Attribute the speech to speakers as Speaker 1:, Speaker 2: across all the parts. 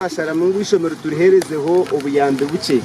Speaker 1: Twasharamu ngu eishomero turiheerezeho obuyambi bukye.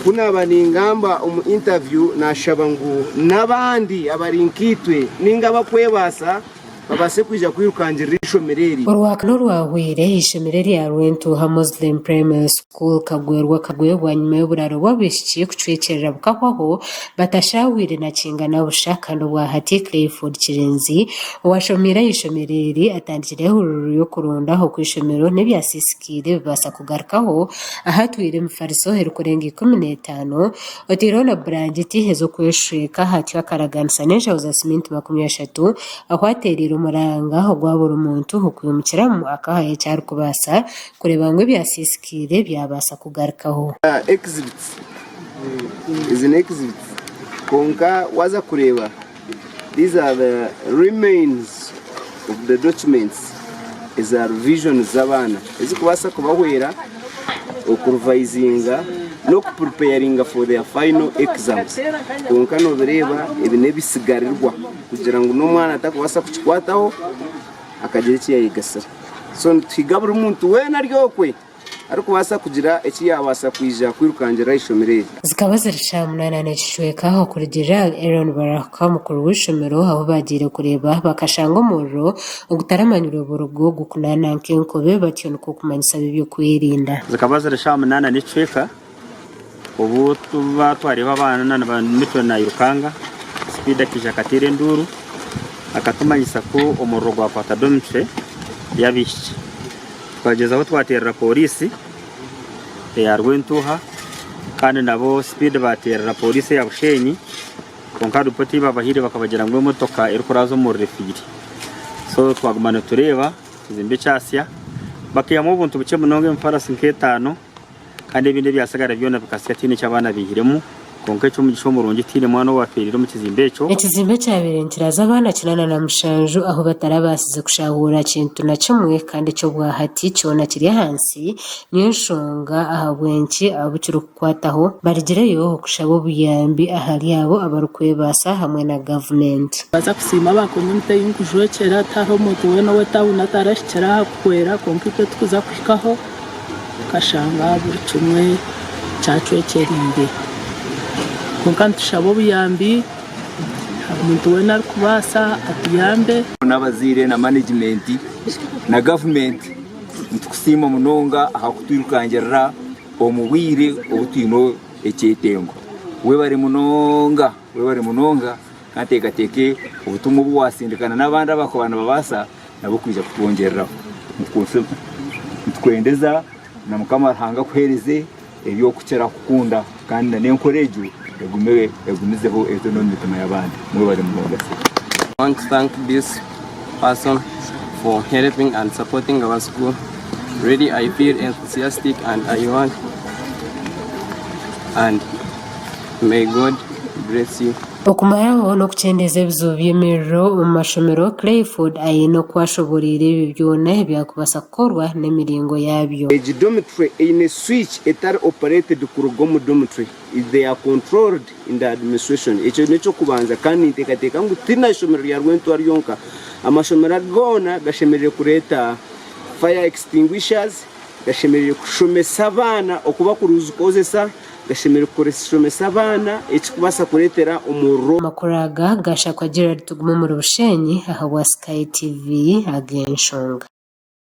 Speaker 1: Ku naaba ningamba omu interview naashaba ngu n'abandi abari nkaitwe ninga abakwebaasa babaase kwija kwirukangirira eishomero eri.
Speaker 2: Orwakana orwahweire, eishomero erya Rwentuuha Muslim Primary School Kagwerwa Kagwe bwanyima y'oburaaro bw'abaishiki kucwekyerera bukahwaho batashahwire na kingana busha kandi obwahati Clifford Kirenzi Owashomiire aha ishomero eri atandikire ehururu y'okuronda oku eishomero n'ebyasiisikaire bibaasa kugarukaho ahu atwire emifariso erikurenga 15 oteireho na burangiti ez'okweshweka atyo akaraganisa n'enshaho za siminti 30 ahu ateereire omuranga ogwa buri muntu okwimukiramu akahayo eki arikubaasa kureeba ngu ebyasiisikaire byabaasa kugarukaho.
Speaker 1: Exhibits, Ezi n'exhibits kwonka waaza kureeba These are the remains of the documents eza revisions z'abaana ezikubaasa kubahwera okuruvayizinga n'okupurupeyaringa for their final exams. Kwonka nobireeba ebi n'ebisigarirwa kugira ngu n'omwana atakubaasa kukikwataho akagira eki yayegasira. So nituhiga buri muntu weena ari okwe. arikubaasa kugira eki yaabaasa kwija kwirukangirira aha ishomero eri.
Speaker 2: Zikaba ziri shaaha munaana n'ekicweka okurugiirira ahari Aaron Barahuka mukuru w'eishomero ahu baagiire kureeba bakashanga omuriro ogutaramanyirwe burugo gukunaana nk'enkobe batyo nikwo kumanyisa ab'eby'okwerinda.
Speaker 3: Zikaba ziri shaaha munaana n'ekicweka obu tuba twareeba abaana nimitwe nairukanga sipiidi akaija akateera enduuru akatumanyisa ku omuriro gwakwata domitule y'abaishiki. Twagyezaho twateerera pooriisi eya Rwentuuha kandi nabo sipiidi baateerera pooriisi eya Bushenyi kwonka ripooti ei baabahaire bakabagira ngu emotoka erikuraaza omuriro efiire. So twaguma nitureeba ekizimbe kyasya bakaihamu obuntu bukye munonga emifarasi nk'etaano. Kandi ebindi ebyatsigara byona bikasya tihaine eki abaana baihiremu, kwonka eky'omugisha omurungi tihaine mwana owaafeereire omu kizimbe ekyo.
Speaker 2: Ekizimbe ekyabaire nikiraza abaana 87 ahu batarabaasize kushahuura kintu na kimwe kandi eky'obwahati kyona kiri ahansi, niyo nshonga ahabw'enki abu kirikukwataho barigireyo okushaba obuyambi ahari abo abarikwebaasa hamwe na gavumenti.
Speaker 4: Mbaasa kusiima aba community ei nkujwekyera tihariho omuntu weena ow'etawuni atarahikire aha kuhwera kwonka itwe tukuza kuhikaho. Tukashanga buri kimwe kyacwekyereire. Kwonka nitushaba obuyambi, omuntu weena arikubaasa atuyambe.
Speaker 5: N'abazaire na manegimenti na gavumenti nitukusiima munonga aha kutwirukangirira omu bwire obu twine ekyetengo. Webare munonga, webare munonga kandi teekateeka obutumwa obu waasindikana n'abandi abakuba nibabaasa nabo kwija kutwongyereraho. Nitukwendeza na Mukama Ruhanga akuheereze eby'okukira kukunda kandi na n'enkora egyo egume egumizeho ete n'omu mitima y'abandi. Mwebare munonga sebo.
Speaker 6: I want to thank this person for helping and supporting our school. Really I feel enthusiastic and I want and may God bless you.
Speaker 2: Okumaraho n'okukyendeeza ebizibu by'emiriro omu mashomero, Clayford aine oku ashoboreire ebyo byona ebyakubaasa kukorwa n'emiringo yaabyo.
Speaker 1: Egi dormitory eine switch etari operated kuruga omu dormitory, they are controlled in the administration. Ekyo n'ekyokubanza kandi ninteekateeka ngu ti na ishomero rya Rwentwari ryonka, amashomero goona gashemereire kureeta fire extinguishers, gashemereire kushomesa abaana oku bakuruzikozesa. Gashemereire kushomesa abaana ekirikubaasa kureetera omuriro.
Speaker 2: Amakuru aga gashakwa Gerald Tugume omuri Bushenyi ahabwa Sky TV ag'enshonga.